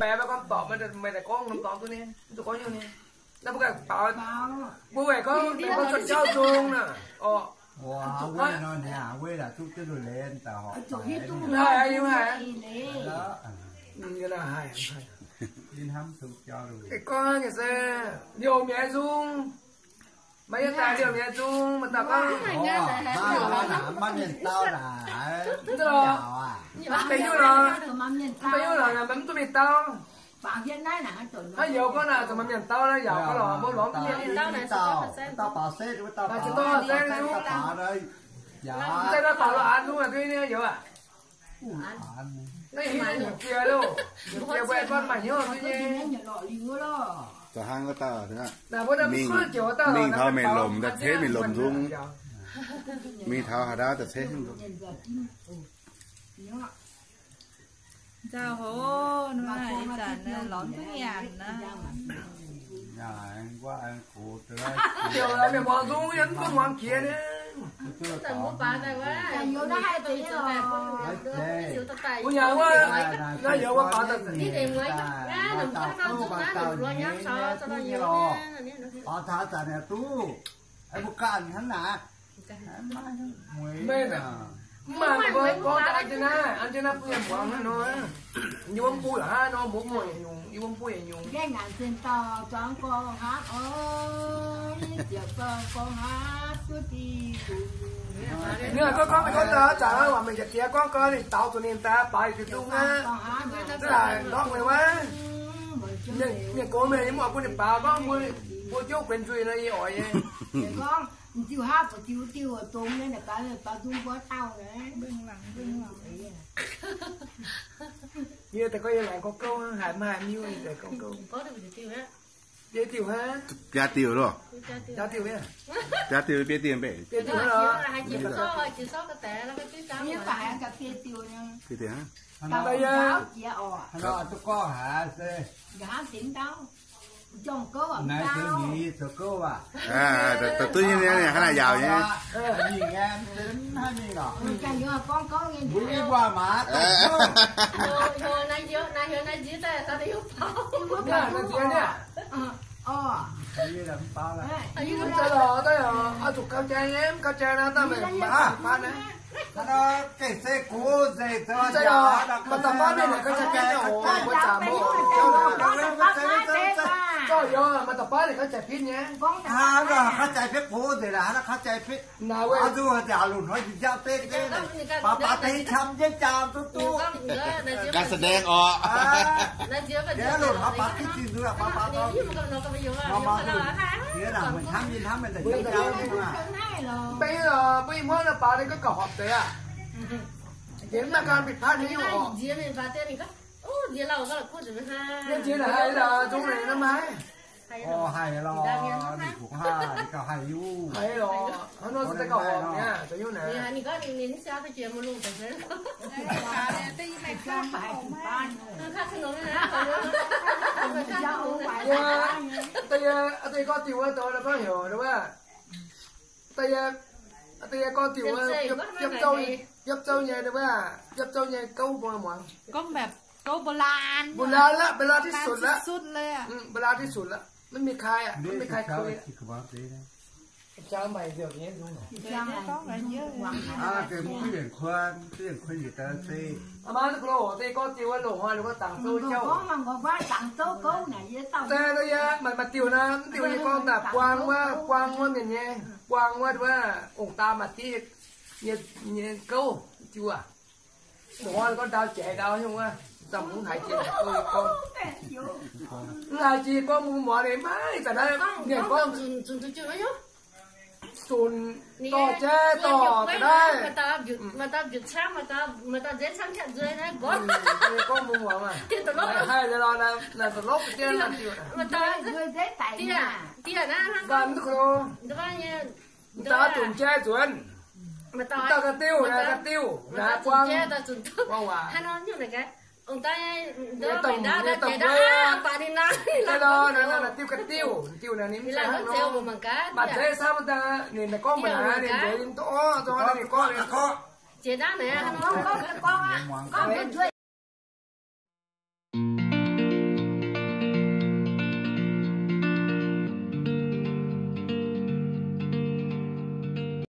Meih gorngv dorngc, meih daaih gorngv norm dorngx duqv nyei, mv zuqc gorngv nyungc nyei. Naaiv mbuo ganh baaux, mbuo weic gorngv, mbuo zuqc jauv nzung naaic. Orqc. Weic nor niaa, weic laaix duqv jienv lui-len daaih horpc. Haih, haih. Gorngv nyei se, liouh mi'aqv nzung. Maiv yiem daaih liouh mi'aqv nzung, maiv daaih gorngv. Maiv mienh dau naaic. Mv deix nyungc lorqc, mv deix nyungc lorqc, mv duqv mingh dau. Hnangv youz gorngv naaic, zuqc maaih mienh dau naaiv yaac gorngv lorqc, mbuo lorz mv mienh dau, dau baaux setv, dau baaux setv, dau baaux naaiv yaac. Mv zeiz dau baaux lorqc, an zungv aqv, duqv nyei youz aac. Naaiv hingv nyungc jiex loh, nyungc jiex mbuo aengx gorngv maaih hnyouv duqv nyei. Zoux hnangv wuov dauh, naaic mbuo naaiv mingh, mingh taux mingh lomc daaih ceix mingh lomc nzung. Mingh taux haaix ndau daaih ceix nzung. Nzauh hov, ih zanc lorz duqv nyanc naaiv. Mienh muangx nzung yie mv duqv muangx jiex nyei. Mbuo nyanc wuov, naaiv youz wuov baaux daaih. Baaux taux zanc yaac duqv. Mbuo ganh hnangv naaic. Meih, mv maaih mbuo gorngv daaih an jienv naaiv, an jienv naaiv bun yie muangx hnangv nor. Yie wuov mbuo hnangv nor, mbuo muoz nyungc, yie wuov mbuo nyungc. Ninh gorngv gorngv meih gorngv daaih, zanc aav waac meih njiec diex gorngv gau, ninh daaux zuqc ninh daaih baaux yietc diuh ndung aqv. Duqv haic ndortv meih wuov. Mienh gox mienh yie mv oix bun ninh baaux gorngv mbuo, mbuo jouv guenx nzuih nor yie oix nyei. Gorngv diuh haav, diuh diuh dongz nyei, baaux nzung mbuo dauh. Yie daaih gorngv yie laengz gorngv gouv, haiz mv haiz miuv daaih gorngv gouv. Biaa diuh hnangv. Biaa diuh loh. Biaa diuh, biaa diuh, biaa diuh, biaa diuh hnangv loh. Biaa diuh hnangv. Naaiv zoux nyei zoux gouv aac. Duqv nyei, hnangv naaic yaauc nyei. Mbuo i buangh maaz. Zuqc gauh jai nyei, mv gauh jai naaiv daaih meih mv baac baav naaiv. Gengh se gox nzengc, maaih dauh baav mienh naaic gauh jai pitv nyei oc, mbuo zaqc mbuo oc. Zorqv youz maaih dauh baav naaic gauh jai pitv nyei. Hnangv naaic gauh jai pitv gox nzengc, hnangv naaic gauh jai pitv. Naaiv weic zuqc haaix diuc lunc hnoi njiec jauv deix deix, baav baav deix qam jienv jaa duqv duqv.การแสดงออก. Deix lunc hnoi baav pitv zinh nduov, baav baav deix. Mv baac mbuo ih hnamv nyei hnamv mienh daaih jienv jaa duqv aqv. Mv baac mbuo ih hmuangv naaiv baav ninh gauh gauh horpc deix aqv. Nziex mv maaih ganh bieqc paatv nyei nyungc oc. Nziex naaic haih lorqc, zungv naaic maiv haih. Haih lorqc, ninh kungx haih, ninh gauh haih yuv. Haih lorqc, hnangv nor se daaih gauh horpc nyei, za'nyungc naaic. Da'yie, da'yie gorngv diuh wuov, da'yie gorngv diuh wuov, da'yie, da'yie gorngv diuh wuov, biopv zouv nyei, biopv zouv nyei gouv mbuo muangx. Gouv โบราณ โบราณ ที่สุด โบราณที่สุดเลยอะ โบราณที่สุด แล้ว ไม่มีใครอะ ไม่มีใครเคย Jang maiv ziouc nyei zungv. Aa, deix mbuo mv yienc kuon, mv yienc kuon yietc deix se. Aa, maiv zuqc loz, da'yie gorngv diuh wuov loz hnoi, loz gorngv dangc zouv jauv. Da'yie maaih, maaih diuh naaiv, mv diuh yie gorngv daaih buang wuov, buang wuov mienh nyei, buang wuov, wuov ong-daa maaih diqv nyei, nyei gouv diuh aac. Mv hnoi gorngv ndau jiex ndau nyungc wuov, daaih mv haiz jiex gorngv, mv haiz jiex gorngv mbuo muangx ninh maiv zanc naaiv mienh gorngv zunc dorh jaiv dorh ga'naaiv. Gorngv mbuo muangx maah. Haih lorqc, naaiv da'lopv jienv naaiv diuh. Mv daaih dunc jaiv nzuonx. Mv daaih ga'diuh, naaiv ga'diuh, naaiv buang, buang waac. Naaiv diuh ga'diuh, diuh naaiv ninh mv zeiz hnangv nor. Maaih zeiz camv daaih, ninh gorngv mv naaiv, ninh nzuonx ninh duqv orv, zuqc ninh gorngv, ninh gorngv.